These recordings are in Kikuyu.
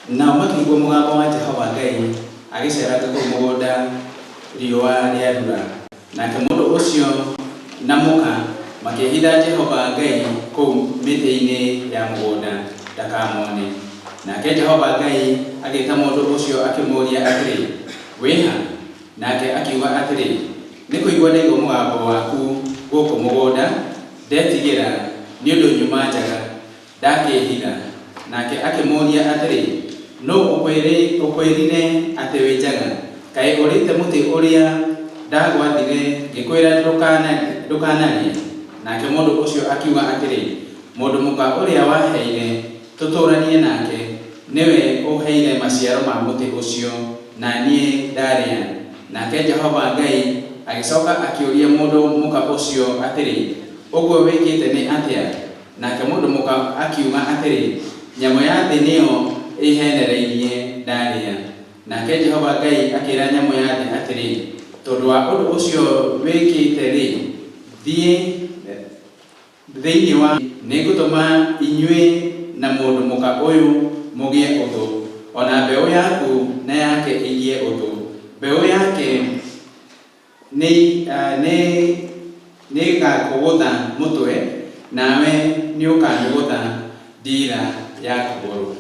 Nao makĩigua mũgambo wa Jehova Ngai agĩceeranga kũu mũgũnda riũa rĩarura. Nake mũndũ ũcio na mũka makĩĩhitha Jehova Ngai kũu mĩtĩ-inĩ ya mũgũnda ndakamone. Nake Jehova Ngai agĩĩta mũndũ ũcio akĩmũũria atĩrĩ, Wĩ ha? Nake akiuga atĩrĩ, Nĩ kũigua ndaigua mũgambo waku gũkũ mũgũnda, ndetigĩra, nĩ ũndũ nyuma njaga, ndakĩĩhitha. Nake akĩmũũria atĩrĩ, Nũũ ũkwĩrire atĩ wĩ njaga? Kaĩ ũrĩte mũtĩ ũrĩa ndagwathire ngĩkwĩra ndũkanarĩe? Nake mũndũ ũcio akiuga atĩrĩ, Mũndũ mũka ũrĩa waheire tũtũũranie nake, nĩwe ũ'heire maciaro ma mũtĩ ũcio, na niĩ ndarĩa. Nake Jehova Ngai agĩcoka akĩũria mũndũ mũka ũcio atĩrĩ, Ũguo wĩkĩte nĩ atĩa? Nake mũndũ mũka akiuga atĩrĩ, Nyamũ ya thĩ nĩyo ĩ'henereirie ndarĩa. Nake Jehova Ngai akĩĩra nyamũ ya thĩ atĩrĩ, Tondũ wa ũndũ ũcio wĩkĩte-rĩ, thiĩ thĩinĩ wa. Nĩngũtũma inyuĩ na mũndũ mũka ũyũ mũgĩe ũthũ, o na mbeũ yaku na yake igĩe ũthũ. Mbeũ yake nĩ nĩ nĩĩgakũgũtha mũtwe, nawe nĩũkamĩgũtha ndiira ya kũgũrũ.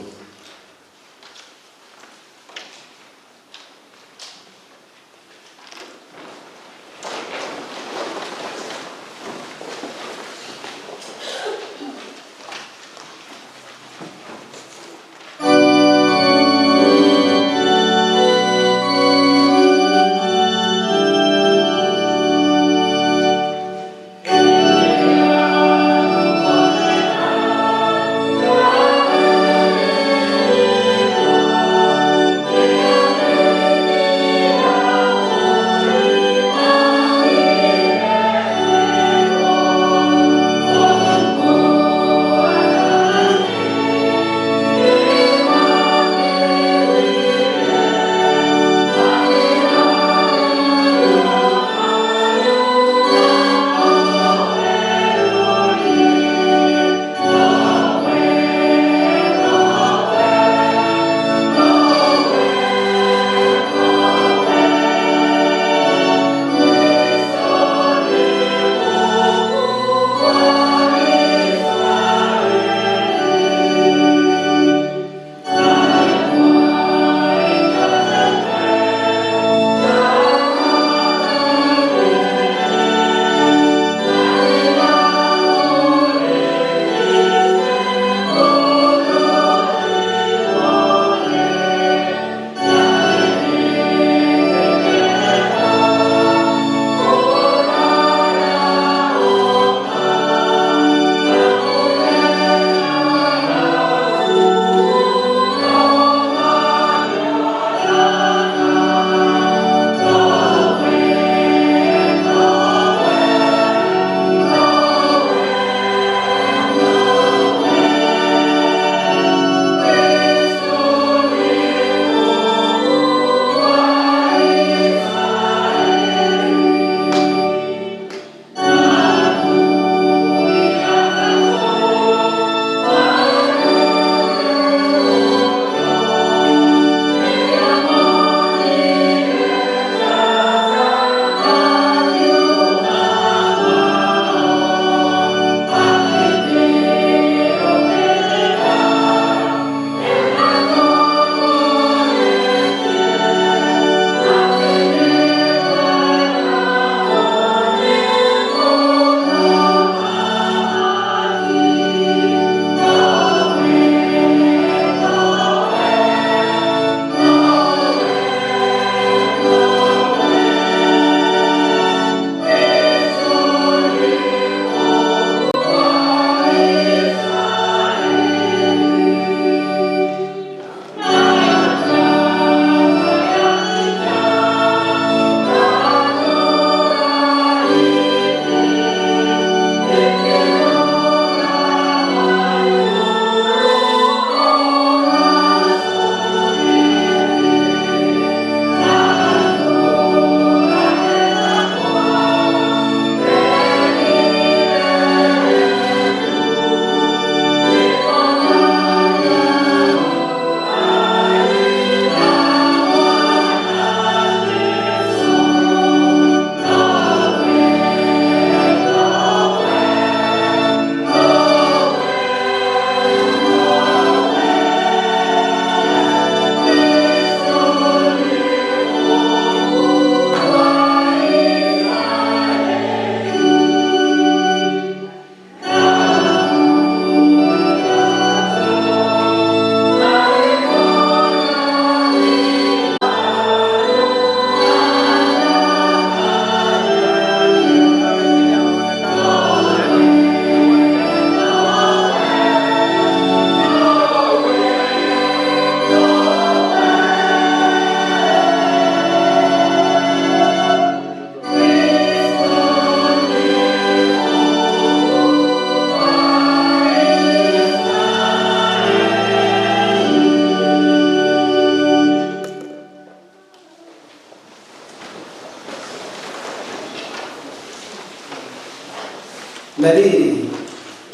Na rĩrĩ,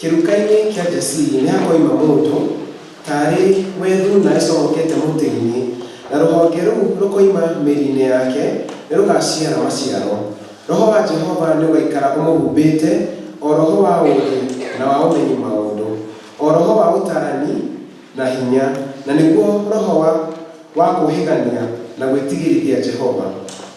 kĩruka-inĩ kĩa Jesii nĩhakoima mũndũ, taarĩ we thuuna ĩcomokete mũtĩ-inĩ, na rũhonge rũu rũkoima mĩri-inĩ yake nĩrũgaciara maciaro. Roho wa Jehova nĩũgaikara ũmũhumbĩte, o roho wa ũũgĩ na wa ũmenyi maũndũ, o roho wa ũtaarani na hinya, na nĩguo roho wa wa kũũhĩgania na gwĩtigĩrithia Jehova.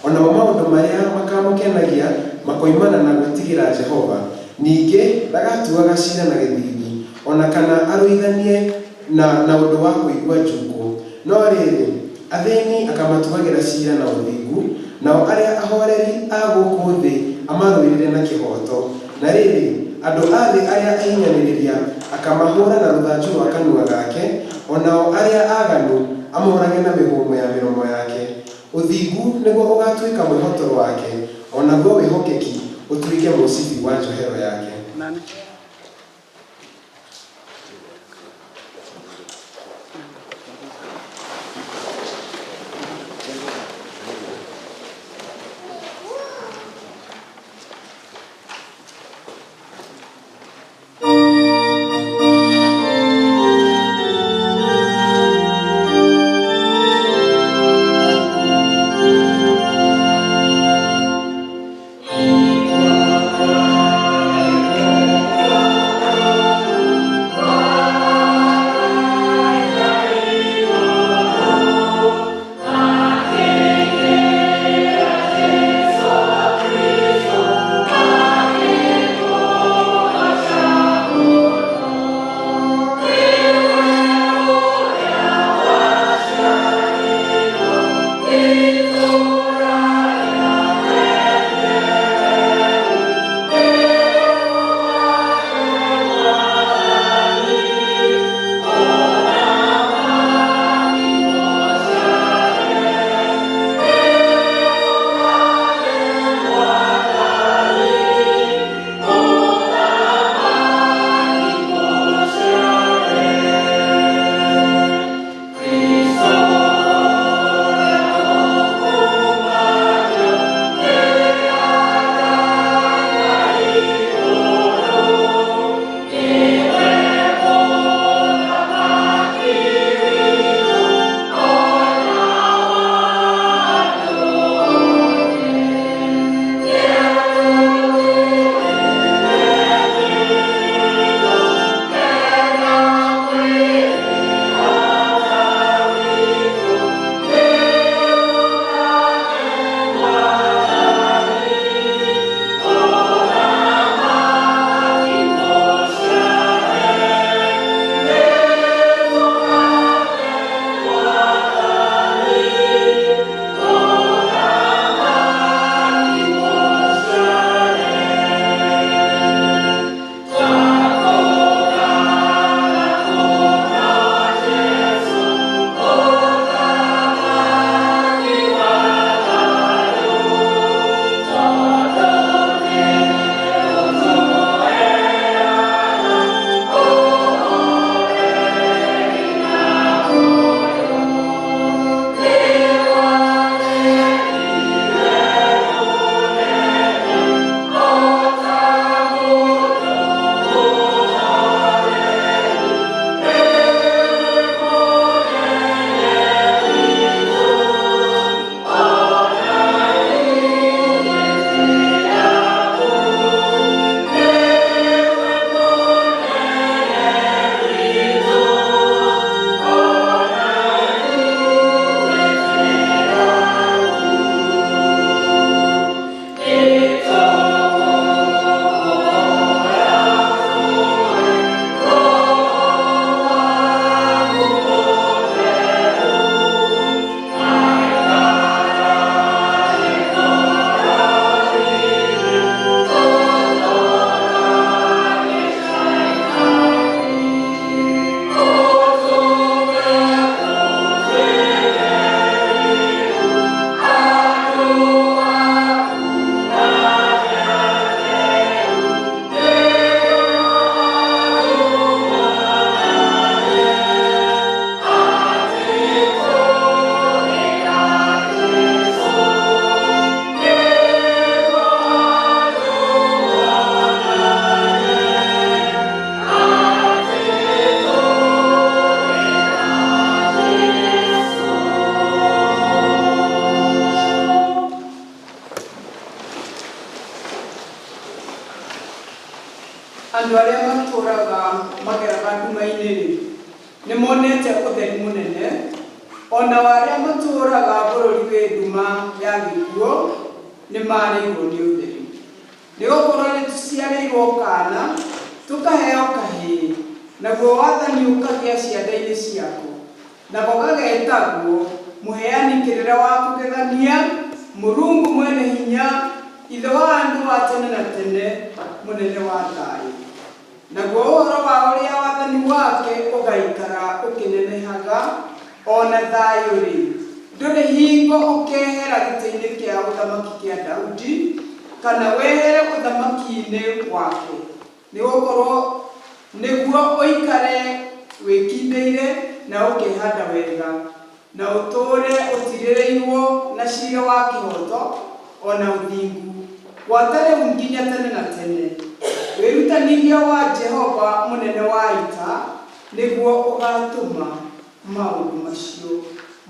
O namo maũndũ marĩa makamũkenagia makoimana na gwĩtigĩra Jehova. Ningĩ ndagatuaga cira na gĩthiithi, o na kana arũithanie na na ũndũ wa kũigua njuukũ, no rĩrĩ, athĩni akamatuagĩra cira na ũthingu, nao arĩa ahoreri a gũkũ thĩ amarũĩrĩre na kĩhooto. Na rĩrĩ, andũ a thĩ arĩa ahinyanĩrĩria akamahũra na rũthanju rwa kanua gake, o nao arĩa aaganu amorage na mĩhũmũ ya mĩromo yake. Ũthingu nĩguo ũgaatuĩka mwĩhotoro wake, o naguo wĩhokeki ũtuĩke mũcibi wa njohero yake. Andũ arĩa matũũraga mageraga nduma-inĩ-rĩ, nĩmonete ũtheri mũnene, o nao arĩa matũũraga bũrũri wĩ nduma ya gĩkuũ nĩmarĩirwo nĩ ũtheri. Nĩgũkorwo nĩtũciarĩirwo kaana, tũkaheo kahĩĩ, naguo wathani ũkagĩa ciande-inĩ ciako, nako gagetagwo Mũheani Kĩrĩra wa Kũgegania, Mũrungu Mwene Hinya, Ithe wa andũ wa tene na tene, Mũnene wa Thayũ. Naguo ũhoro wa ũrĩa wathani wake ũgaikara ũkĩnenehaga, o na thayũ-rĩ, ndũrĩ hingo ũkehera gĩtĩ-inĩ kĩa ũthamaki kĩa Daudi, kana wehere ũthamaki-inĩ wake, nĩ gũkorũo nĩguo ũikare wĩkindĩire na ũkehanda wega, na ũtũũre ũtiirĩrĩirũo na cira wa kĩhooto o na ũthingu, gwata rĩu nginya tene na tene. Wĩrutanĩria wa Jehova mũnene wa ita nĩguo ũgaatũma maũndũ macio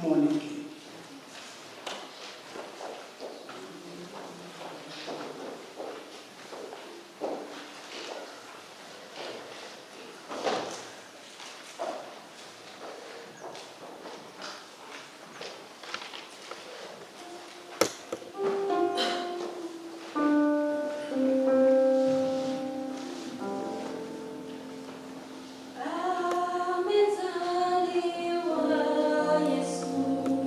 moneke. Amezaliwa Yesu.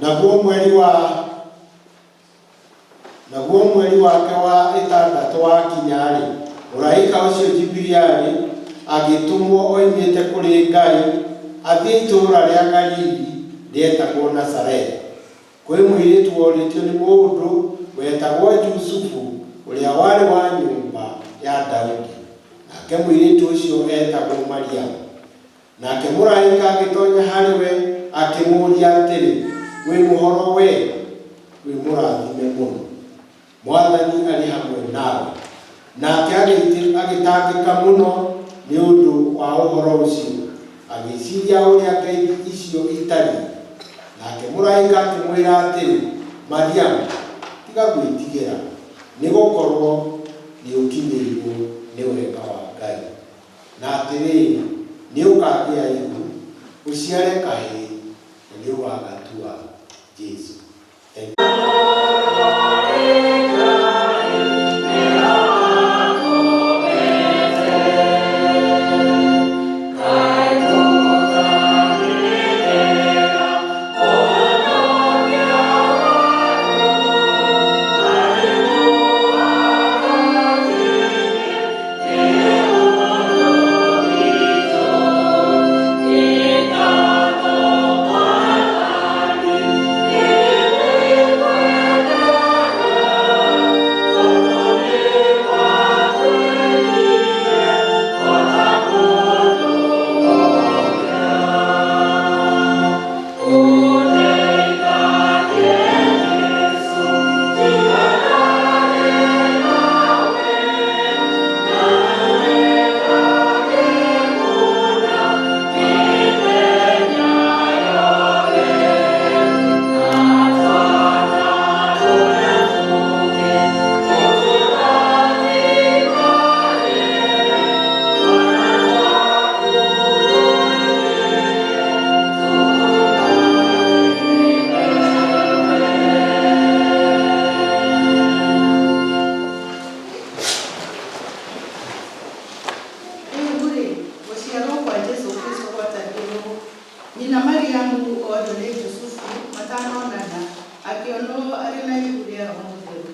Naguo mweri wake wa ĩtandatũ wakinya-rĩ, mũraika ũcio Jibiriali agĩtũmwo oimĩte kũrĩ Ngai athiĩ itũũra rĩa Galili rĩetagwo Nazarethi, kwĩ mũirĩtu worĩtio nĩ mũndũ wetagwo Jusufu, ũrĩa warĩ wa nyũmba ya Daudi, nake mũirĩtu ũcio eetagwo Mariamu. Nake mũraika agĩtonya harĩ we akĩmũũria atĩrĩ, Wĩ mũhoro wee, wĩ mũrathime mũno! Mwathani arĩ hamwe nawe. Nake agĩtangĩka mũno nĩ ũndũ wa ũhoro ũcio, agĩĩciria ũrĩa ngeithi icio itariĩ. Nake mũraika akĩmwĩra atĩrĩ, Mariamu, tiga gwĩtigĩra, nĩ gũkorũo nĩũkinyĩirũo nĩ wega wa Ngai. Na atĩrĩrĩ, nĩũkagĩa ihu, ũciare kahĩĩ, na nĩũgagatua Jesu. Rĩu-rĩ, gũciarwo kwa Jesũ Kristũ gwatariĩ ũũ: Nyina Mariamu onjwo nĩ Jusufu matanonana, akĩonwo arĩ na ihu rĩa Roho Mũtheru.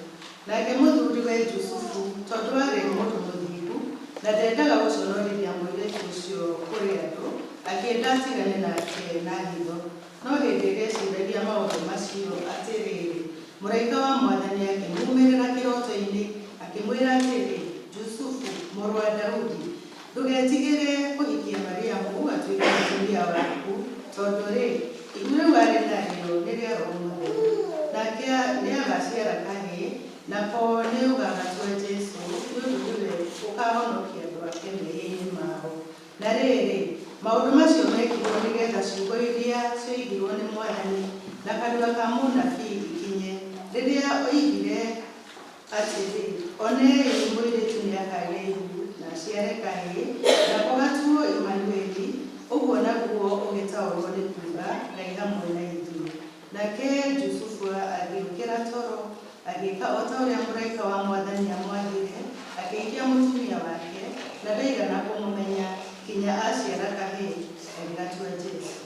Nake mũthuriwe Jusufu, tondũ aarĩ mũndũ mũthingu, na ndendaga gũconorithia mũirĩtu ũcio kũrĩ andũ, akĩenda atigane nake na hitho. No hĩndĩ ĩrĩa eciragia maũndũ macio, atĩrĩrĩ, mũraika wa Mwathani akĩmuumĩrĩra kĩroto-inĩ, akĩmwĩra atĩrĩ, Jusufu, mũrũ wa Daudi, ndũgetigĩre kũhikia Mariamu atuĩke mũtumia waku, tondũ-rĩ, ihu rĩu arĩ narĩo nĩ rĩa Roho Mũtheru. Nake nĩagaciara kahĩĩ, nako nĩũgagatua Jesũ, nĩ ũndũ nĩwe ũkaahonokia andũ ake mehia-inĩ mao. Na rĩrĩ, maũndũ macio mekirwo nĩ getha ciugo iria cioigirwo nĩ Mwathani na kanua ka mũnabii ikinye, rĩrĩa oigire atĩrĩ, Onei, mũirĩtu nĩakagĩa ihu, na aciare kahĩĩ, nako gatuo Imanueli, ũguo naguo ũgĩtaũrwo nĩ kuuga, Ngai hamwe na ithuĩ. Nake Jusufu agĩũkĩra toro, agĩĩka o ta ũrĩa mũraika wa Mwathani aamwathire, akĩhikia mũtumia wake, na ndaigana kũmũmenya kinya aaciara kahĩĩ, agĩgatua Jesũ.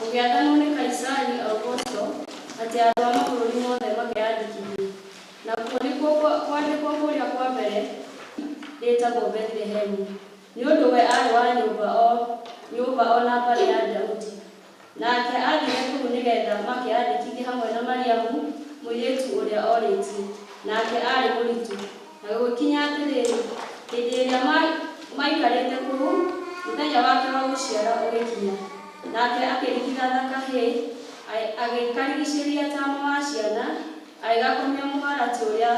Gũgĩathanwo nĩ Kaisari Augusto atĩ andũ a mabũrũri mothe makeyandĩkithie. Nakuo nĩkuo kwandĩkwo kũrĩa kwa mbere rĩĩtagwo Bethilehemu, nĩ ũndũ we aarĩ wa nyũmba o na mbarĩ ya Daudi. Nake aathire kũu nĩgeetha makeyandĩkithie hamwe na Mariamu mũirĩtu ũrĩa orĩtie, nake aarĩ mũritũ. Na gũgĩkinya atĩrĩrĩ, hĩndĩ ĩrĩa maikarĩte kũu, mũthenya wake wa gũciara ũgĩkinya. Nake akĩrigithatha kahĩĩ, agĩkarigicĩria taama wa ciana, agĩgakomia mũharatĩ ũrĩa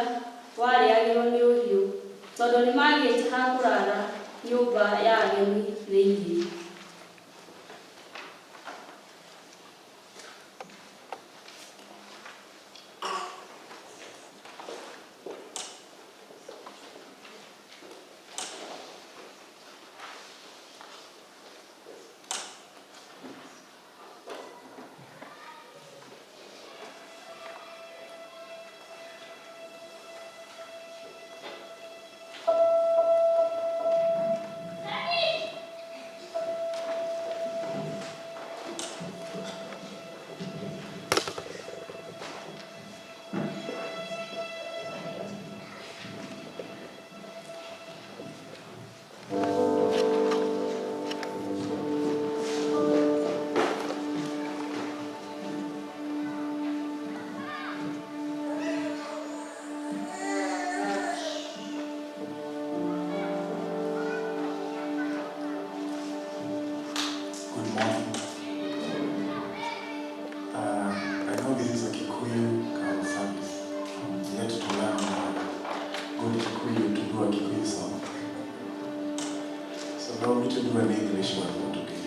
warĩagĩrwo nĩ ũhiũ, tondũ nĩmagĩte ha kũrara nyũmba ya ageni thĩinĩ. Good morning. I know this is a Kikuyu carol service. I'm yet to learn good Kikuyu to do a Kikuyu song. So allow me to do an English one for today.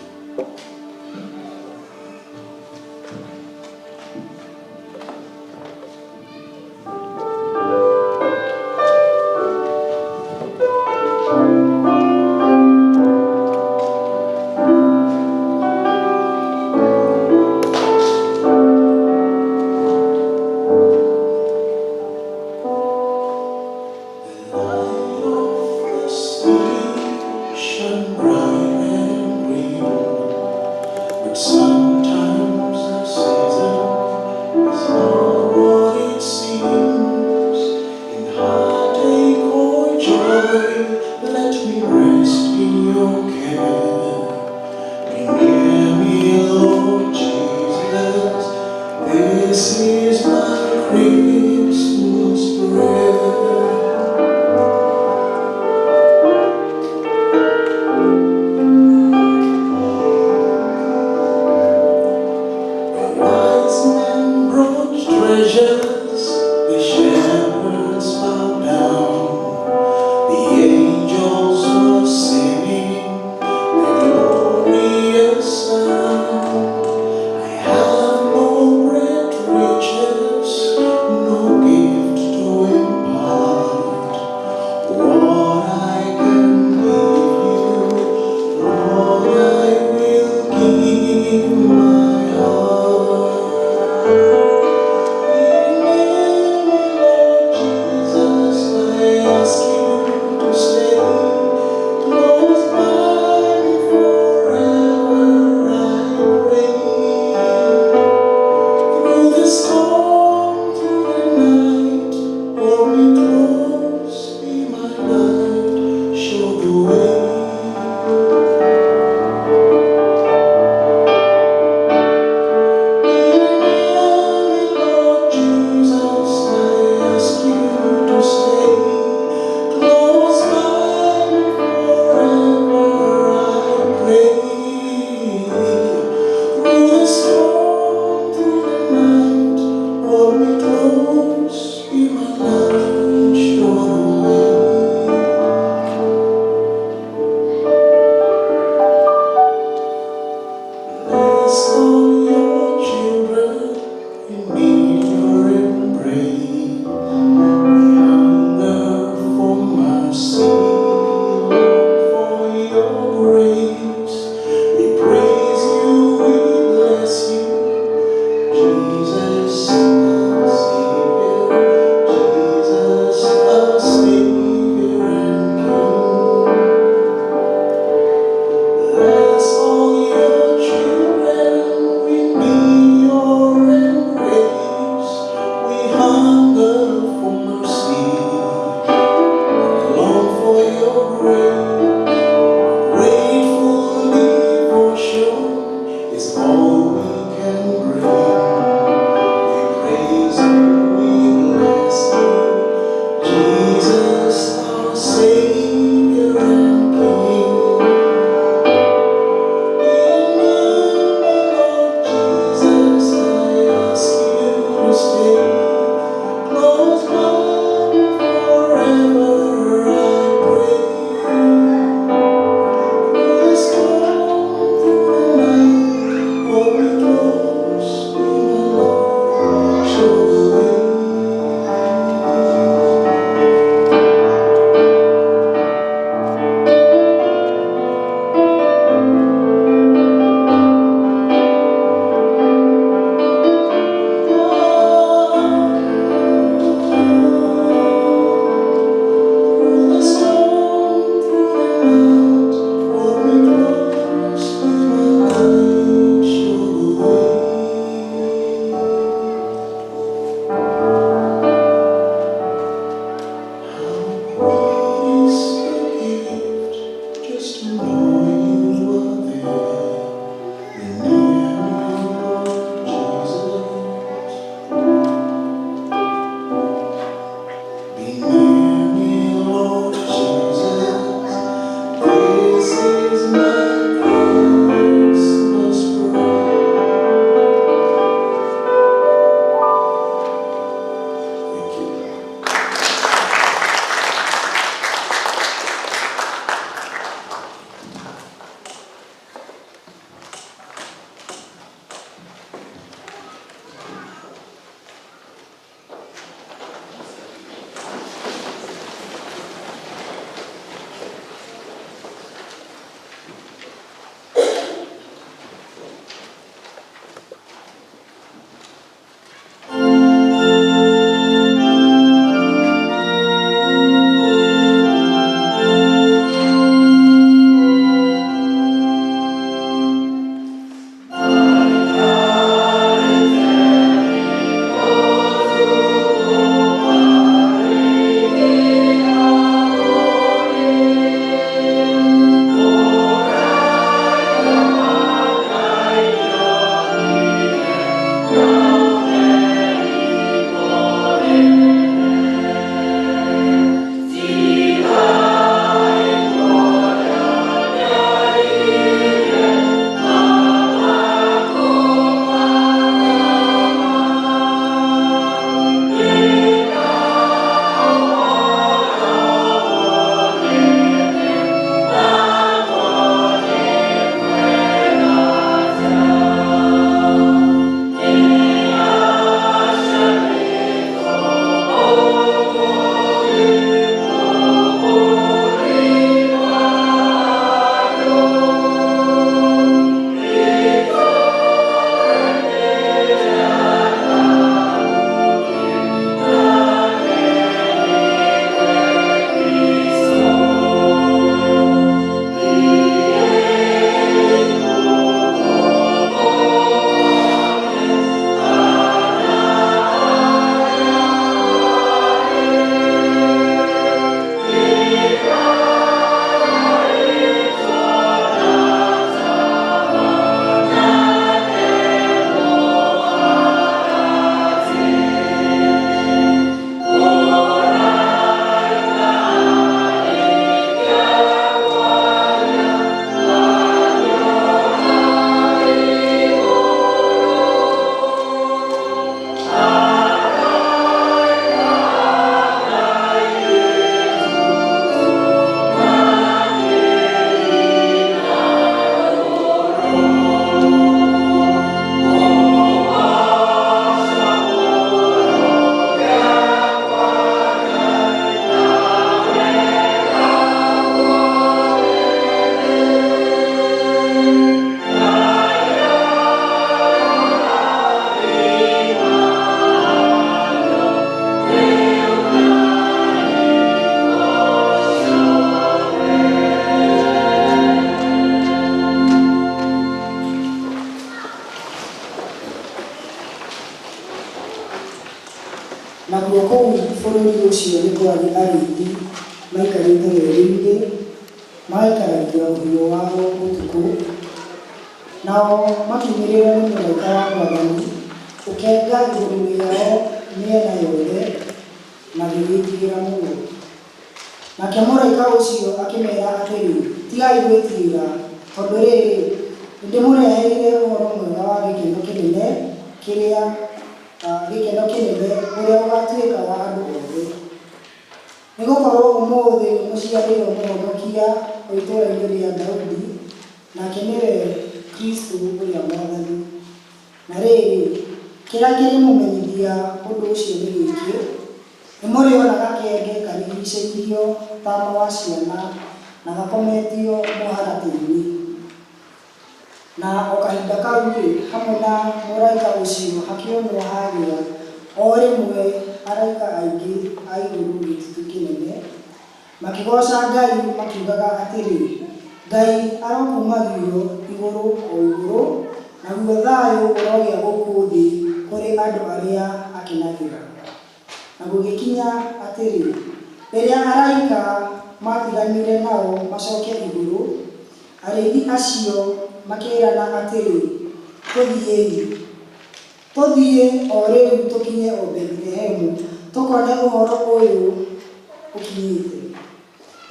The light of the city shone bright and green, but sometimes the season is not what it seems. In heartache or joy, let me rest in your care. Be near me, Lord Jesus. This is my Christmas prayer. Nakuo kũu bũrũri ũcio nĩ kwarĩ arĩithi maikarĩte werũ-inĩ, magaikaragia ũhiũ wao ũtukũ. Nao makiumĩrĩrwo nĩ mũraika wa Mwathani, ũkenga igũrũ rĩao mĩena yothe, magĩgĩĩtigĩra mũno. Nake mũraika ũcio akĩmeera atĩrĩ, Tigai gwĩtigĩra, tondũ rĩrĩ, nĩndĩmũreheire ũhoro mwega wa gĩkeno kĩnene kĩrĩa gĩkeno kĩnene ũrĩa ũgaatuĩka wa andũ othe. Nĩgũkorwo ũmũthĩ nĩmũciarĩirwo Mũhonokia o itũũra-inĩ rĩa Daudi, nake nĩwe Kristũ ũrĩa Mwathani. Na rĩrĩ, kĩrĩa kĩrĩmũmenyithia ũndũ ũcio nĩ gĩkĩ, nĩmũrĩona gakenge karigiicĩirio taama wa ciana na gakometio mũharatĩ-inĩ. Na o kahinda kau-rĩ, hamwe na mũraika ũcio hakĩonwo hagĩa o rĩmwe araika aingĩ a igũrũ gĩtutu kĩnene, makĩgooca Ngai makiugaga atĩrĩ, Ngai arokumagio igũrũ o igũrũ, naguo thayũ ũrogĩa gũkũ thĩ kũrĩ andũ arĩa akenagĩra. Na gũgĩkinya atĩrĩ, rĩrĩa araika maatiganire nao macoke igũrũ, arĩithi acio makĩĩrana atĩrĩ, Tũthiĩi, tũthiĩ o rĩu tũkinye o Bethilehemu, tũkone ũhoro ũyũ ũkinyĩte,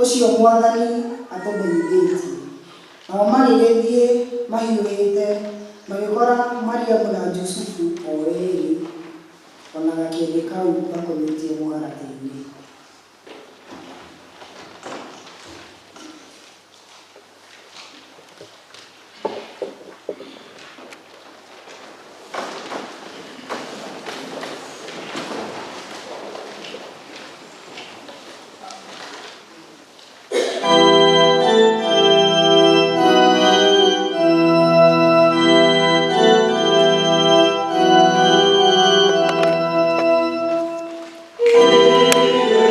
ũcio Mwathani atũmenyithĩtie. Nao magĩgĩthiĩ mahiũhĩte, magĩkora Mariamu na Jusufu o erĩ, o na gakenge kau gakometio mũharatĩ-inĩ. Amen.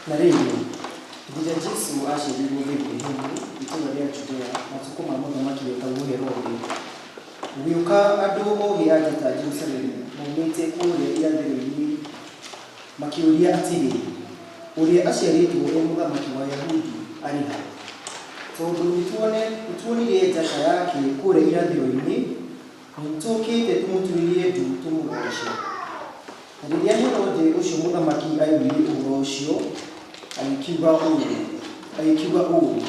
Na rĩrĩ, hĩndĩ ĩrĩa Jesũ aaciarĩirwo Bethilehemu, itũũra rĩa Judea, matukũ ma mũthamaki wetagwo Herode, gũgĩũka andũ ogĩ a njata Jerusalemu moimĩte kũrĩa irathĩro-inĩ, makĩũria atĩrĩ, Ũrĩa aciarĩtwo e mũthamaki wa Ayahudi arĩ ha? Tondũ nĩtuonire njata yake kũrĩa irathĩro-inĩ, na nĩtũũkĩte tũmũturĩrie ndu tũmũgooce. Na rĩrĩa Herode ũcio mũthamaki aaiguire ũhoro ũcio, agĩkiuga ũũ, agĩkiuga ũũ,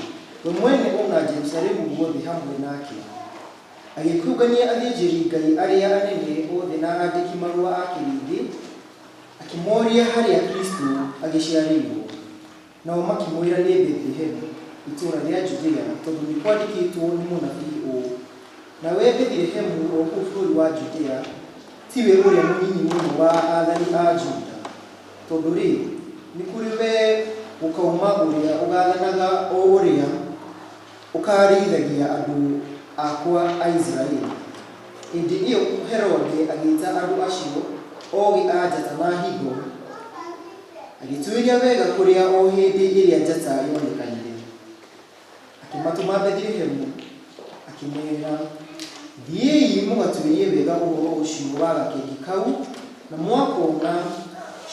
we mwene o na Jerusalemu guothe hamwe nake, agĩkĩũngania athĩnjĩri-Ngai arĩa anene othe na aandĩki-marũa a kĩrĩndĩ, akĩmoria harĩa Kristo agĩciarĩirũo. Nao makĩmwĩra nĩ Bethilehemu, itũũra rĩa Judea, tondũ nĩkwandĩkĩtwo nĩ mũnabii ũũ, Nawe Bethilehemu o kũu bũrũri wa Judea, tiwe ũrĩa mũnyinyi mũno wa aathani a Juda, tondũ-rĩ, nĩ kũrĩ wee gũkauma ũrĩa ũgaathanaga o ũrĩa ũkarĩithagia andũ akwa a Isiraeli. Hĩndĩ ĩo Herode agĩĩta andũ acio ogĩ a njata na hitho, agĩtuĩria wega kũrĩa o hĩndĩ ĩrĩa njata yonekanire. Akĩmatũma Bethilehemu, akĩmeera, Thiĩi mũgatuĩrie wega ũhoro ũcio wa gakenge kau, na mwakona,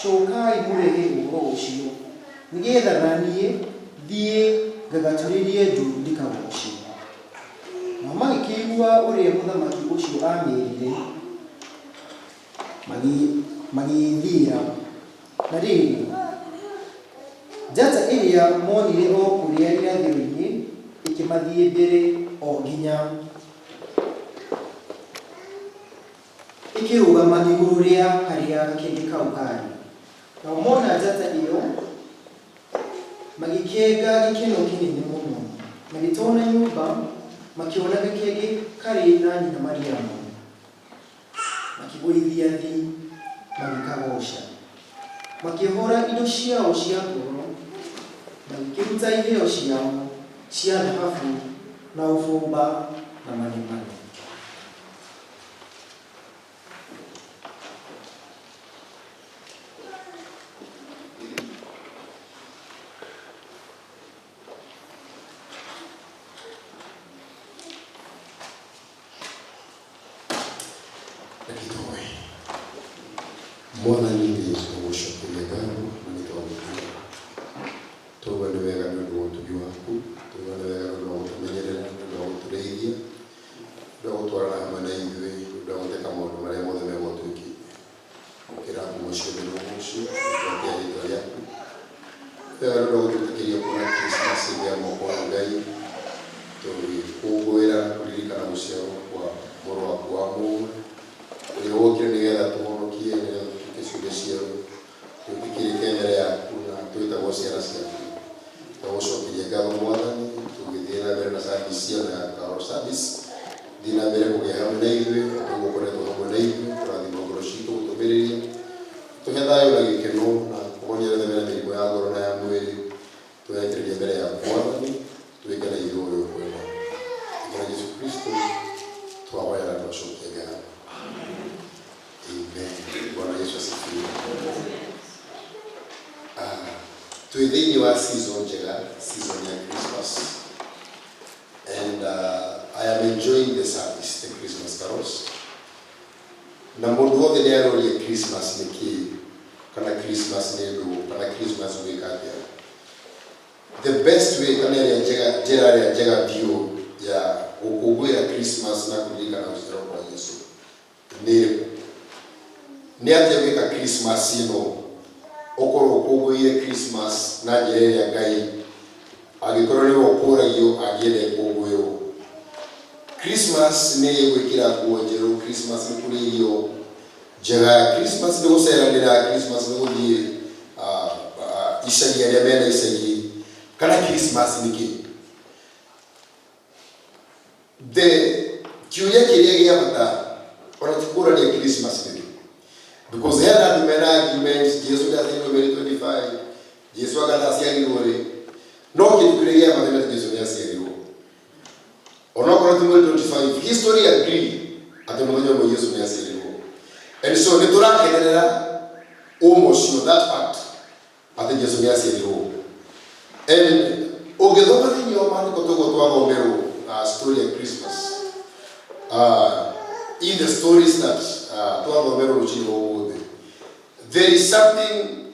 cookai mũrehe ũhoro ũcio, nĩgeetha na niĩ thiĩ ngagaturĩrie ndu ndĩkagooce. Nao magĩkĩigua ũrĩa mũthamaki ũcio aameerire, magĩĩthiĩra. Na rĩrĩ, njata ĩrĩa moonire o kũrĩa irathĩro-inĩ ĩkĩmathiĩ mbere o nginya ĩkĩrũgama igũrũ rĩa harĩa gakenge kau kaarĩ. Nao mona njata ĩyo, magĩkenga gĩkeno kĩnene mũno. Magĩtonya nyũmba, makĩona gakenge karĩ na nyina Mariamu. Makĩgũithia thĩ, magĩkagooca. Makĩohora indo ciao cia goro, magĩkĩruta iheo ciao cia thahabu na ũbumba na manemane. Reke tũhoe. Mwathani nĩ tũgũcokeria ngatho na nĩ twagũtĩa. Twauga nĩ wega nĩ ũndũ wa ũtugi waku, twauga nĩ wega nĩ ũndũ wa gũtũmenyerera, nĩ ũndũ wa gũtũrĩithia, nĩ ũndũ wa gũtwarana hamwe na ithuĩ, nĩ ũndũ wa gũteka maũndũ marĩa mothe mega ũtwĩkĩte. Amũkĩra ngumo ciothe na ũgoci, nĩ twatĩa rĩtwa rĩaku. Nĩ wega nĩ ũndũ wa gũtwĩtĩkĩria kuona Christmas ĩngĩ ya mwaka ũyũ Ngai, tũgĩkũngũĩra na kũririkana gũciarwo kwa mũrũ waku wa mũmwe, ũrĩa wokire nĩgetha tũhonokie, nĩgetha tũtuĩke ciũmbe cierũ, twĩtĩkĩrĩke mbere yaku na twĩtagwo ciana ciaku. Twagũcokeria ngatho Mwathani, tũgĩthiĩ na mbere na service ĩno ya Carol service. Thiĩ na mbere kũgĩa hamwe na ithuĩ, o ta ũguo ũkoretwo hamwe na ithuĩ, kũrathima ngoro citũ, gũtũmĩrĩria, tũhe thayũ na gĩkeno, na kũhonia arĩa othe mena mĩrimũ ya ngoro na ya mwĩrĩ. Twerekereria mbere yaku Mwathani, twĩke na ithuĩ ũrĩa ũkwenda. Rĩĩtwa rĩa Jesu Kristo twahoya na twacokia ngatho. Amen. Bwana Yesu asifiwe. Ah, twĩ thĩinĩ wa season njega, season ya Christmas. And I am enjoying the service, the Christmas carols. Na mũndũ wothe nĩ aroria Christmas nĩ kĩĩ, kana Christmas nĩ ndũ, kana Christmas gwĩka atĩa. The best way kana ĩrĩa njega, njĩra ĩrĩa njega biũ ya gũkũngũĩra Christmas na kũririkana gũciarwo kwa Yesu nĩ ĩrĩkũ? Nĩ atĩa ũngĩka Christmas ĩno ũkorwo ũkũngũĩire Christmas na njĩra ĩrĩa Ngai angĩkorwo nĩwe ũkũragio angĩenda ĩkũngũĩrwo? Christmas nĩ gwĩkĩra nguo njerũ, Christmas nĩ kũrĩa irio njega, Christmas nĩ gũceranĩra, Christmas nĩ gũthiĩ icagi arĩa mena icagi, kana Christmas nĩ kĩ? The kĩũria kĩrĩa gĩa bata ona ti kũrania Christmas nĩ kĩ because hena andũ mena arguments Jesu ndaciarirwo mweri 25 Jesu anga ndaciarirwo rĩ no kĩndũ kĩrĩa gĩa bata nĩ atĩ Jesu nĩ aciarirwo onokorwo ti mweri 25 history agree atĩ mũthenya ũmwe Jesu nĩ aciarirwo and so nĩ tũrakenerera ũma ũcio that fact atĩ Jesu nĩ aciarirwo. And ũngĩthoma thĩinĩ wa maandĩko tũguo twathomerwo story ya Christmas, in the stories that twathomerwo rũcinĩ rwa ũmũthĩ, there is something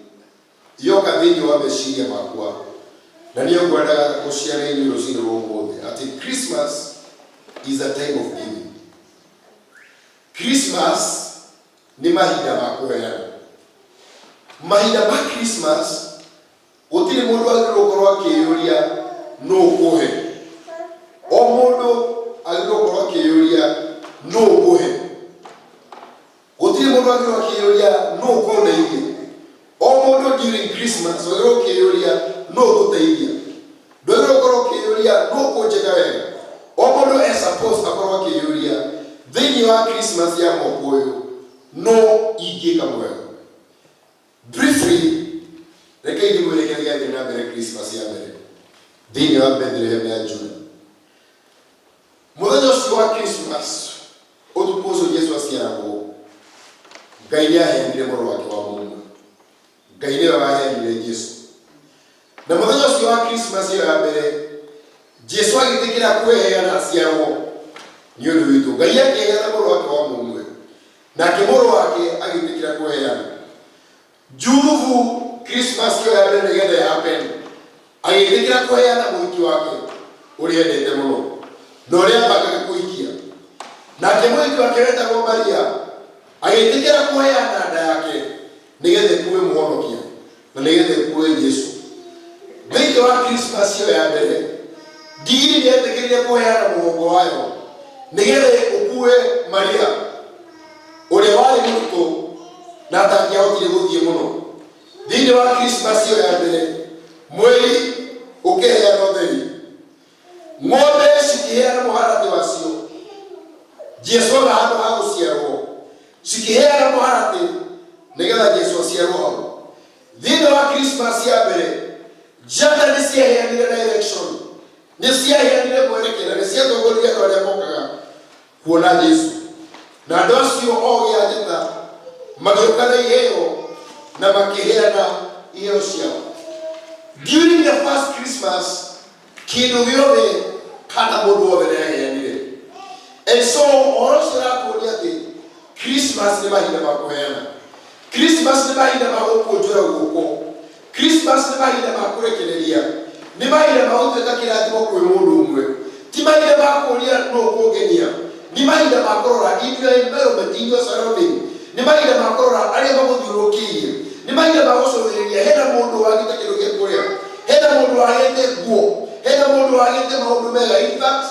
yoka thĩinĩ wa meciria makwa na nĩyo ngwendaga gũciara inyuĩ rũcinĩ rwa ũmũthĩ, atĩ Christmas is a time of giving. Christmas nĩ mahinda ma kũheana. Mahinda ma Christmas gũtirĩ mũndũ agĩrĩirwo gũkorwo akĩyũria nũ ũkũhe. O mũndũ agĩrĩirwo gũkorwo akĩyũria nũ ũkũhe. Gũtirĩ mũndũ agĩrĩirwo akĩyũria nũ ũkũndeithia. O mũndũ during Christmas agĩrĩirwo ũkĩyũria nũ ũgũteithia. Ndwagĩrĩirwo gũkorwo ũkĩyũria nũ ũkũnjĩka wega. O mũndũ e supposed akorwo akĩyũria thĩinĩ wa Christmas ya mwaka ũyũ nũ ingĩka mwega. Briefly, reke ndĩmwĩre kĩrĩa gĩathiĩ na mbere Christmas ya mbere thĩinĩ wa Bethlehem ya Juda. Mũthenya ũcio wa Christmas, ũtukũ ũcio Jesu aciaragwo, Ngai nĩ aheanire mũrũ wake wa mũmwe. Ngai nĩwe waheanire Jesu. Na mũthenya ũcio wa Christmas ĩyo ya mbere, Jesu agĩtĩkĩra kwĩheana aciarwo nĩ ũndũ witũ. Ngai akĩheana mũrũ wake wa mũmwe, nake mũrũ wake agĩtĩkĩra kwĩheana. Juthubu Christmas ĩyo ya mbere nĩgetha ya happen, agĩtĩkĩra kũheana mũhiki wake ũrĩa endete mũno na ũrĩa abangaga kũhikia. Nake mũhiki wake wetagwo Maria agĩtĩkĩra kũheana nda yake nĩgetha ĩkue mũhonokia na nĩgetha ĩkue Jesu. Thĩinĩ wa Christmas ĩyo ya mbere, ndigiri nĩ yetĩkĩrire kũheana mũgongo wayo nĩgetha ũkue Maria ũrĩa warĩ mũritũ na atangĩahotire gũthiĩ mũno. Thĩinĩ wa Christmas ĩyo ya mbere, mweri ũkĩheana ũtheri, ng'ombe cikĩheana mũharatĩ wacio. Jesu ona handũ ha gũciarwo, cikĩheana mũharatĩ nĩgetha Jesu aciarwo hau. Thĩinĩ wa Christmas ya mbere, njata nĩ ciaheanire direction, nĩ ciaheanire mwerekera, nĩ ciatongoririe andũ arĩa mokaga kuona Jesu. Na andũ acio ogĩ a njata magĩũka na iheo na makĩheana iheo ciao. During the first Christmas, kĩndũ gĩothe kana mũndũ wothe nĩ aheanire. And so ũhoro ũcio ũratuonia atĩ Christmas nĩ mahinda ma kũheana. Christmas nĩ mahinda ma gũkũnjũra guoko. Christmas nĩ mahinda ma kũrekereria. Nĩ mahinda ma gũtuĩka kĩrathimo kwĩ mũndũ ũmwe. Ti mahinda ma kũũria nũ ũkũngenia. Nĩ mahinda ma kũrora in your environment, in your surrounding. Nĩ mahinda ma kũrora arĩa magũthiũrũrũkĩirie. Nĩ mahinda ma gũcũthĩrĩria hena mũndũ wagĩte kĩndũ gĩa kũrĩa. Hena mũndũ wagĩte nguo. Hena mũndũ wagĩte maũndũ mega. In fact,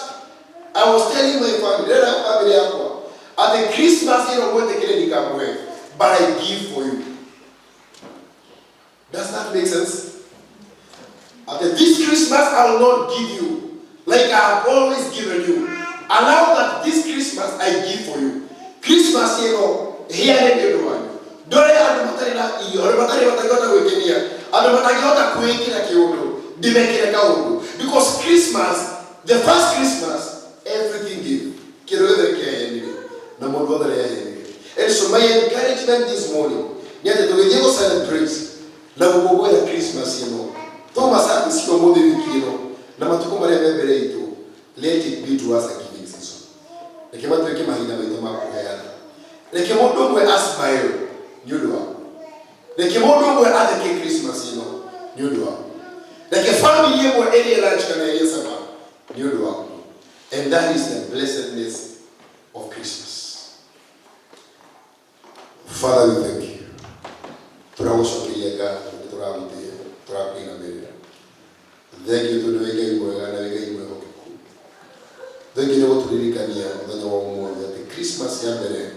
I was telling my family, ndĩrera family yakwa, atĩ Christmas ĩno mwĩtĩkĩre ndikamũhe, but I give for you. Does that make sense? At this Christmas I will not give you like I have always given you. Allow that this Christmas I give for you. Christmas ĩno heane nĩ ũndũ wanyu. Ndore andũ matarĩ na irio, andũ matarĩ matangĩhota gwĩkenia, andũ matangĩhota kwĩĩkĩra kĩũndũ, ndĩmekĩre kaũndũ. Because Christmas, the first Christmas, everything give. Kĩndũ gĩothe kĩaheanire na mũndũ wothe nĩaheanire. And so my encouragement this morning nĩ atĩ tũgĩthiĩ gũ celebrate na gũkũngũĩra Christmas ĩno, twauma service cia ũmũthĩ wiki ĩno na matukũ marĩa me mbere itũ, let it be to us a giving season. Reke matuĩke mahinda maitũ ma kũheana. Reke mũndũ ũmwe a smile nĩ ũndũ waku. Reke mũndũ ũmwe atheke Christmas ĩno nĩ ũndũ waku. Reke family ĩmwe ĩrĩe lunch kana ĩrĩe supper nĩ ũndũ waku. And that is the blessedness of Christmas. Father, we thank you. Tũragũcokeria ngatho, nĩ tũragũtĩĩa, tũrakũinamĩrĩra. Thank you tondũ wĩ Ngai mwega na wĩ Ngai mwĩhokeku. Thank you nĩ gũtũririkania mũthenya wa ũmũthĩ atĩ Christmas ya mbere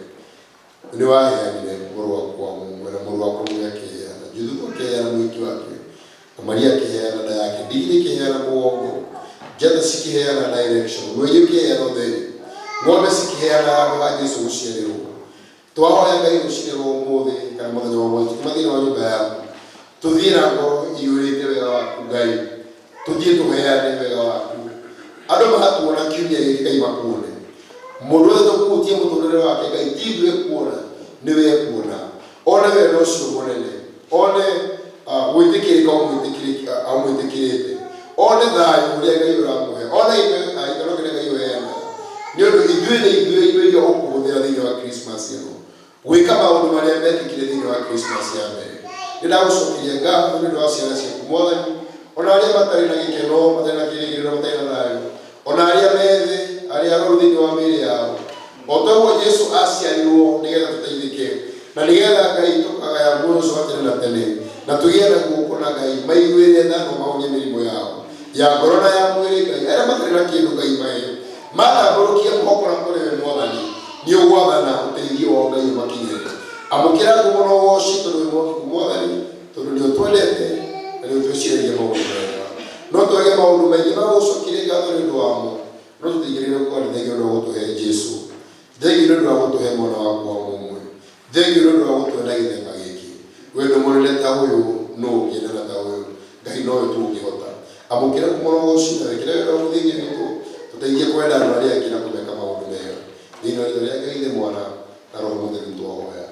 nĩ waheanire mũrũ waku wa mũmwe na mũrũ waku ũmwe akĩheana. Juthubu akĩheana mũhiki wake na Maria akĩheana nda yake, ndigiri ĩkĩheana mũgongo, njata cikĩheana direction, mweri ũkĩheana ũtheri, ng'ombe cikĩheana handũ ha Jesu gũciarĩrwo. Twahoya Ngai rũcinĩ rwa ũmũthĩ kana mũthenya wa ũmũthĩ tukiuma thĩinĩ wa nyũmba yaku tũthiĩ na ngoro iyũrĩte wega waku Ngai, tũthiĩ tũheane wega waku. Andũ magatuona kiumia gĩkĩ Ngai makuone. Mũndũ wothe tũkũhutia mũtũrĩre wake Ngai ti ithuĩ kuona nĩwe kuona. One wendo ũcio mũnene, one gwĩtĩkĩra. Gwĩtĩkĩrĩka amwĩtĩkĩrĩte, one thayũ ũrĩa Ngai ũramũhe, one gĩkeno kĩrĩa Ngai ũheanaga, nĩ ũndũ ithuĩ nĩ ithuĩ indo iria ũkũhũthĩra thĩinĩ wa Christmas ĩno gwĩka maũndũ marĩa mekĩkire thĩinĩ wa Christmas ya mbere. Nĩ ndagũcokeria ngatho nĩ ũndũ wa ciana ciaku Mwathani, ona arĩa matarĩ na gĩkeno, matarĩ na kĩrĩgĩrĩro, matarĩ na thayũ, ona arĩa methĩ, arĩa arwaru thĩinĩ wa mĩĩrĩ yao. O ta ũguo Jesu aciarirwo nĩgetha tũteithĩke na nĩgetha Ngai tũkagaya muoyo ũcio wa tene na tene na tũgĩe naguo kũna, Ngai maiguĩre tha na ũmahonie mĩrimũ yao ya ngoro na ya mwĩrĩ. Ngai, arĩa matarĩ na kĩndũ, Ngai mahe, matambũrũkia moko na kũrĩ we Mwathani, nĩ ũgwathana ũteithio wao, Ngai ũmakinyĩre. Amũkĩra ngumo na ũgoci, tondũ wĩ mwĩhokeku Mwathani, tondũ nĩ ũtwendete na nĩ ũtwĩciragia maũndũ mega. No twage maũndũ maingĩ ma gũcokeria ngatho nĩ ũndũ wamo, no tũtingĩrĩire gũkorwo nĩ thengio nĩ ũndũ wa gũtũhe Jesu, thengio nĩ ũndũ wa gũtũhe mwana waku wa mũmwe, thengio nĩ ũndũ wa gũtwenda gĩthemba gĩkĩ. Wendo mũnene ta ũyũ nũ ũngĩendana ta ũyũ? Ngai nowe tu ũngĩhota. Amũkĩra ngumo na ũgoci na wĩkĩre wendo waku thĩinĩ witũ, tũteithie kwenda andũ arĩa angĩ na kũmeka maũndũ mega. Thĩinĩ wa rĩtwa rĩa Ngai Ithe, Mwana na Roho Mũtheru twahoya.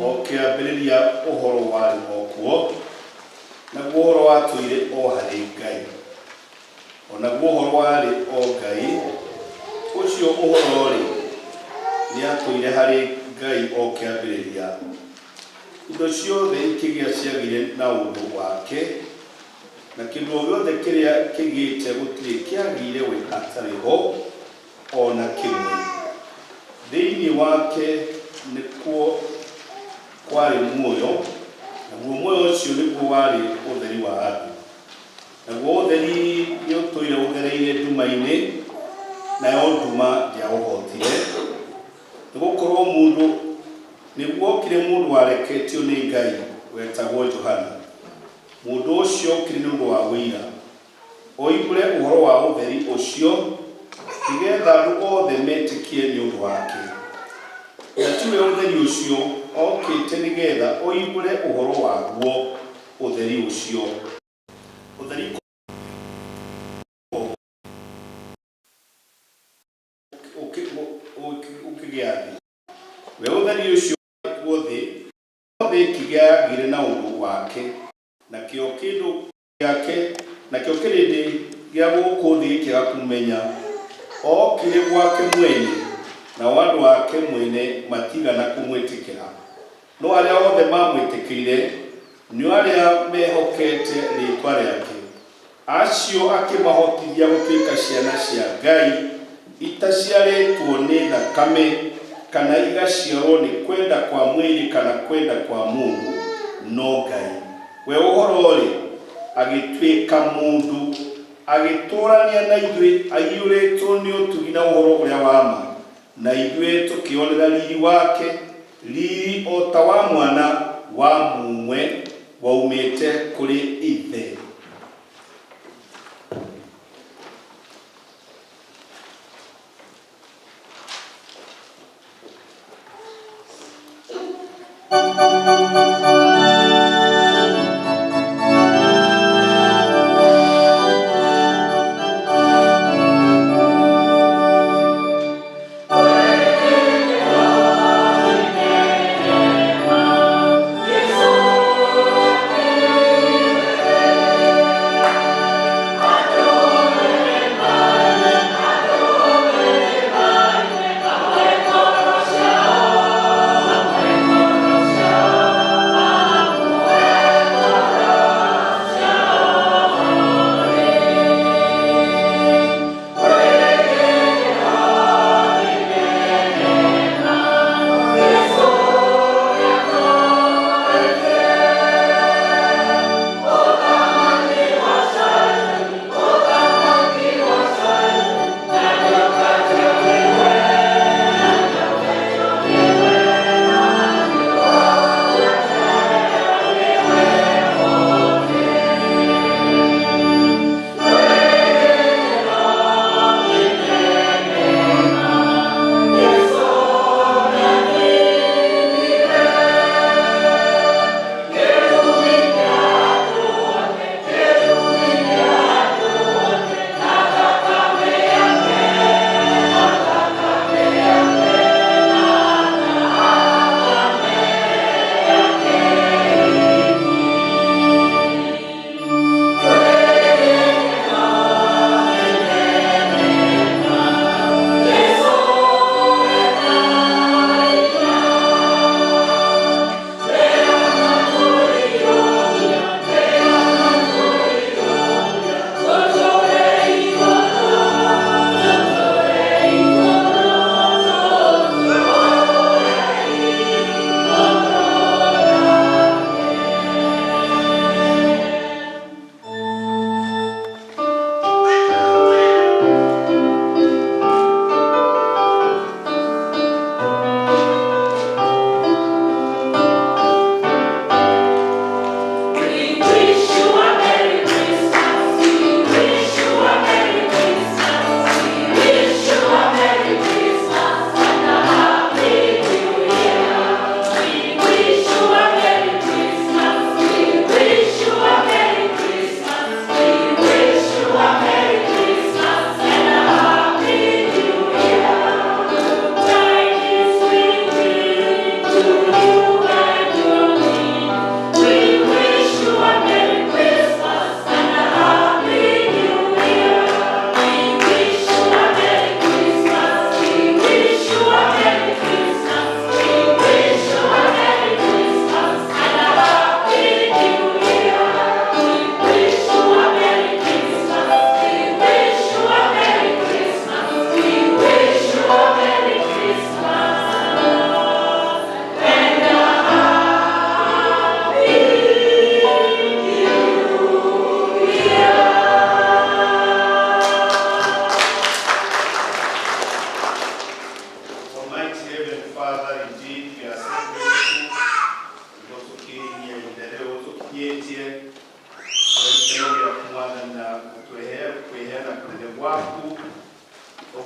O kĩambĩrĩria ũhoro warĩ o kuo, naguo ũhoro watũire o harĩ Ngai, o naguo ũhoro warĩ o Ngai. Ũcio ũhoro-rĩ, nĩatũire harĩ Ngai o kĩambĩrĩria. Indo ciothe ikĩgĩa ciagĩire na ũndũ wake, na kĩndũ o gĩothe kĩrĩa kĩgĩte gũtirĩ kĩagĩire we atarĩ ho. o na kĩmwe. Thĩinĩ wake nĩkuo kwarĩ muoyo, naguo muoyo ũcio nĩguo warĩ ũtheri wa andũ. Naguo ũtheri nĩũtũire ũthereire nduma-inĩ, nayo nduma ndĩaũhotire. Nĩgũkorwo mũndũ nĩguokire mũndũ wareketio nĩ Ngai wetagwo Johana. Mũndũ ũcio okire nĩ ũndũ wa ũira, oimbũre ũhoro wa ũtheri ũcio, nĩgetha andũ othe metĩkie nĩ ũndũ wake. Na tiwe ũtheri ũcio, okĩte nĩgetha oimbũre ũhoro waguo ũtheri ũcio. Ũtheri ũkĩgĩa thĩ. We ũtheri ũcio kuo thĩ, no thĩ ĩkĩgĩagire na ũndũ wake, nakĩo kĩndũ gĩake, nakĩo kĩrĩndĩ gĩa gũkũ thĩ gĩkĩaga kũmenya. Okire gwake mwene, nao andũ ake mwene matigana kũmwĩtĩkĩra. No arĩa othe mamwĩtĩkĩrire, nĩo arĩa mehokete rĩĩtwa rĩake, acio akĩmahotithia gũtuĩka ciana cia Ngai, itaciarĩtwo nĩ thakame, kana igaciarwo nĩ kwenda kwa mwĩrĩ kana kwenda kwa mũndũ, no Ngai. We ũhoro-rĩ, agĩtuĩka mũndũ, agĩtũũrania na ithuĩ, aiyũrĩtwo nĩ ũtugi na ũhoro ũrĩa wa ma, na ithuĩ tũkĩonera riri wake, riri o ta wa mwana wa mũmwe waumĩte kũrĩ Ithe. Amen.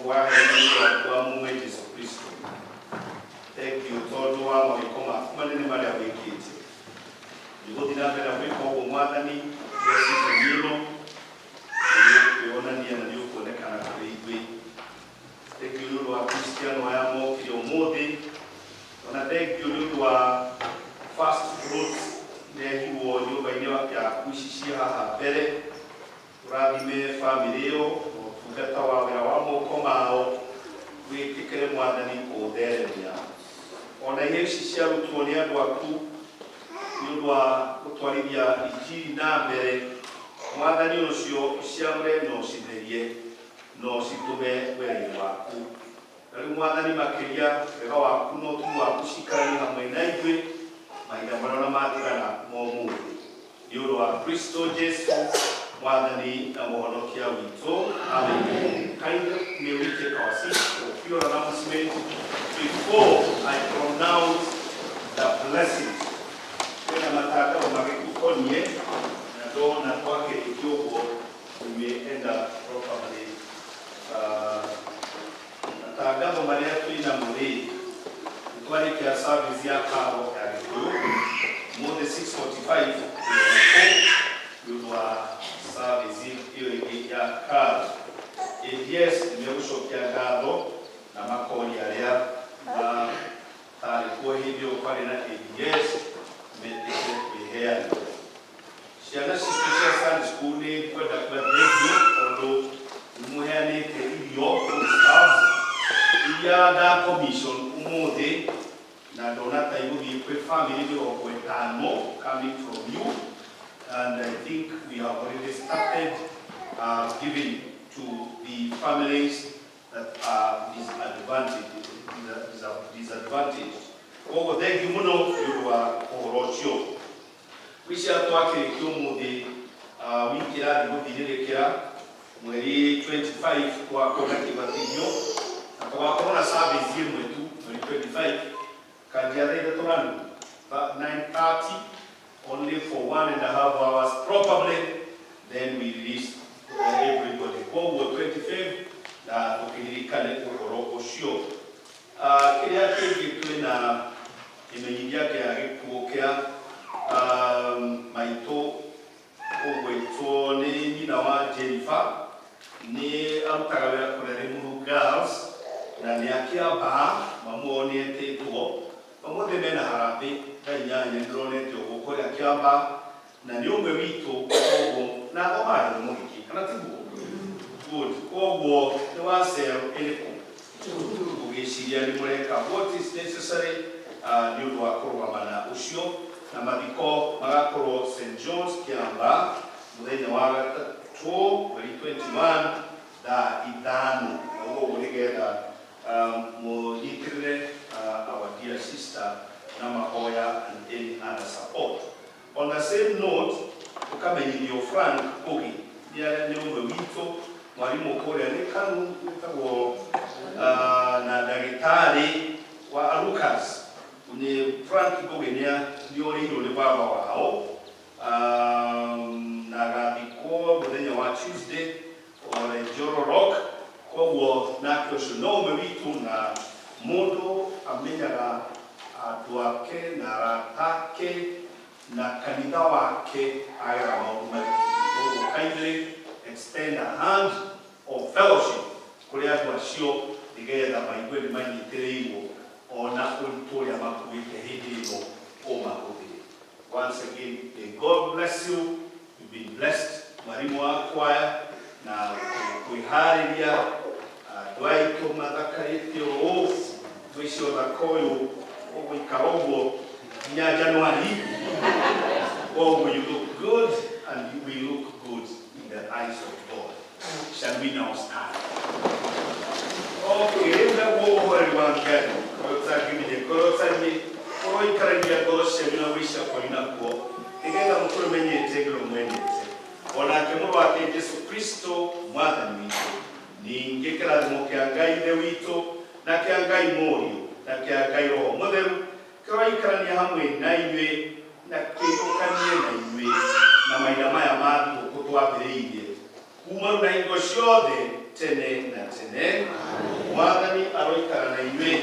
Waheanire Mũrũ waku wa mũmwe Jesu Kristo. Thengiũ tondũ wa mawĩko maku manene marĩa wĩkĩte. Nĩũgũthiĩ na mbere na gwĩka ũguo Mwathani rĩrĩa season ĩno, na nĩũkwĩonania na nĩũkuonekana kũrĩ ithuĩ. Thengiũ nĩ ũndũ wa Kristiano aya mokire ũmũthĩ, ona thengiũ nĩ ũndũ wa first fruits irehirwo nyũmba-inĩ yaku ici ciĩ haha mbere. Ũrathime bamĩrĩ ĩyo na ũtungata wa wĩra wa moko mao, wĩtĩkĩre Mwathani kũũtheremia. Ona iheo ici ciarutwo nĩ andũ aku nĩ ũndũ wa gũtwarithia injiri na mbere, Mwathani ũcio ũciamũre na ũcitherie na ũcitũme wĩra-inĩ waku. Na rĩu Mwathani makĩria wega waku na ũtugi waku cikaranie hamwe na ithuĩ mahinda marĩa ona matigara ma ũmũthĩ. Nĩ ũndũ wa Kristo Jesu Mwathani na Mũhonokia witũ. Amen. Kindly may we take our seats for a few announcements before I pronounce the blessings. Kwĩna matangatho magĩtũkonie na ndona twakĩrĩkia ũguo we may end up properly. Matangatho marĩa twĩ namo rĩ, nĩ twarĩkia service ya karo ya Gĩkũyũ ũmũthĩ 6:45 twĩ gũkũ nĩ ũndũ wa service ĩyo ĩngĩ ya karo. ADS nĩ megũcokia ngatho na makoria arĩa matarĩ kuo hĩndĩ ĩyo kwarĩ na ADS metĩkĩre kwĩheana. Ciana citũ cia Sunday school nĩ ngwenda kuga thengiũ tondũ nĩ mũheanĩte irio foodstuffs iria nda commission ũmũthĩ na ndona ta igũthiĩ kwĩ family 50 coming from you, and I think we have already started giving to the families that are disadvantaged. Koguo thengiũ mũno nĩ ũndũ wa ũhoro ũcio. Wicia twakĩrĩkia ũmũthĩ, wiki ĩrathiĩ gũthirĩrĩkĩra mweri 25 twakorwo na kĩbatithio na tũgakorwo na service ĩmwe tu mweri 25 kanjia thaa 3 na nuthu, 9:30, only for 1.5 hours probably, then we release everybody. Koguo 25 na tũkĩririkane ũhoro ũcio. Kĩrĩa kĩngĩ twĩna kĩmenyithia kĩa gĩkuũ kĩa maitũ ũgwĩtwo nĩ nyina wa Jennifer, nĩ arutaga wĩra kũrĩa Limuru Girls na nĩ akĩamba mamu wao nĩ etĩtwo ũmũthĩ mena harambĩ thaa 8 ndĩronete ũguo kũrĩa Kĩamba na nĩ ũmwe witũ, koguo na athomaga gĩthomo gĩkĩ kana tiguo? Good. Koguo nĩ wa cell ĩrĩkũ ũgĩciria nĩ mũreka what is necessary nĩ ũndũ wa kũrũgama na ũcio, na mathiko magakorwo St John's Kĩamba mũthenya wa gatatũ mweri 21 thaa 5, na ũguo nĩgetha mũnyitĩrĩre our dear sister na mahoya and any other support. On the same note, tukamenyithio Frank Ngugi nĩ ũmwe witũ, mwarimũ kũrĩa nĩ kanu wĩtagwo na ndagĩtarĩ wa Lucas, nĩ Frank Ngugi nĩ orĩirwo nĩ baba wao na agathikwo mũthenya wa Tuesday ore Njoro Rock. Koguo nake ũcio no ũmwe witũ, na mũndũ amenyaga andũ ake na arata ake na kanitha wake agera maũndũ maritũ. Koguo kindly extend a hand of fellowship kũrĩ andũ acio nĩgetha maigue nĩ manyitĩrĩirwo ona ũritũ ũrĩa makuĩte hĩndĩ ĩno ũmahũthĩre. Once again, may God bless you. You've been blessed. Mwarimu wa kwaya na kwĩharĩria andũ aitũ mathakarĩte ũũ, ngwĩciria ũthaka ũyũ ũgũikara ũguo nginya Januari. Koguo you look good and we look good in the eyes of God. Shall we now stand? Okay, rĩu naguo ũhoreri wa Ngai ũtangĩmenye ngoro kũroikarania ngoro cianyu na gwĩcia kwanyu nakuo, nĩgetha mũtũre menyete ngoro mwendete onake Mũrũ wake Jesu Kristo Mwathani witũ. Ningĩ kĩrathimo kĩa Ngai Ithe witũ na kĩa Ngai Mũriũ na kĩa Ngai Roho Mũtheru kĩroikarania hamwe na inyuĩ na kĩũkanie na inyuĩ na mahinda maya ma thigũkũ twambĩrĩirie kuma rĩu na hingo ciothe. Tene na tene. Mwathani aroikara na inyuĩ.